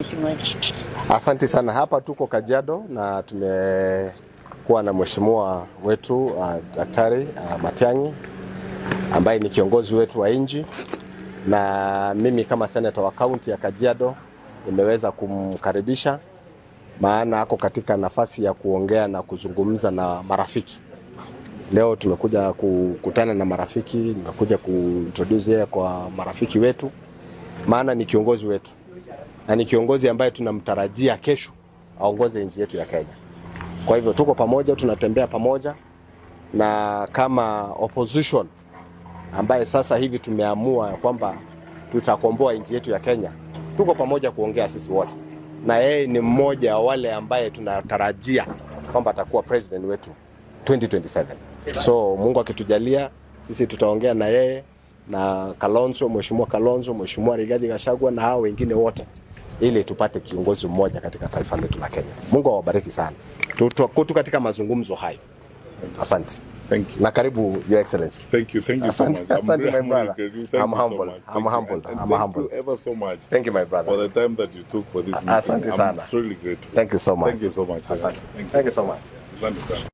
Wetu. Asante sana. Hapa tuko Kajiado na tumekuwa na mheshimiwa wetu Daktari Matiang'i ambaye ni kiongozi wetu wa nchi, na mimi kama senator wa kaunti ya Kajiado nimeweza kumkaribisha, maana ako katika nafasi ya kuongea na kuzungumza na marafiki. Leo tumekuja kukutana na marafiki, nimekuja kuintroduce yeye kwa marafiki wetu, maana ni kiongozi wetu na ni kiongozi ambaye tunamtarajia kesho aongoze nchi yetu ya Kenya. Kwa hivyo tuko pamoja, tunatembea pamoja, na kama opposition ambaye sasa hivi tumeamua kwamba tutakomboa nchi yetu ya Kenya, tuko pamoja kuongea sisi wote, na yeye ni mmoja wa wale ambaye tunatarajia kwamba atakuwa president wetu 2027. So Mungu akitujalia, sisi tutaongea na yeye na Kalonzo, Mheshimiwa Kalonzo, Mheshimiwa Rigathi Gachagua na hao wengine wote ili tupate kiongozi mmoja katika taifa letu la Kenya. Mungu awabariki sana. Tuko katika mazungumzo hayo. Asante. Thank you. Na karibu, Your Excellency. Thank you. Thank you so Asante, much. I'm asante, really my brother. grateful. Thank I'm you humble. so much. I'm Thank you. humble. And I'm thank humble. you ever so much Thank you, my brother. for the time that you took for this meeting. Asante sana. I'm truly grateful. Thank you so much. Thank you so much. Asante. Thank you. Thank you so much. Asante sana.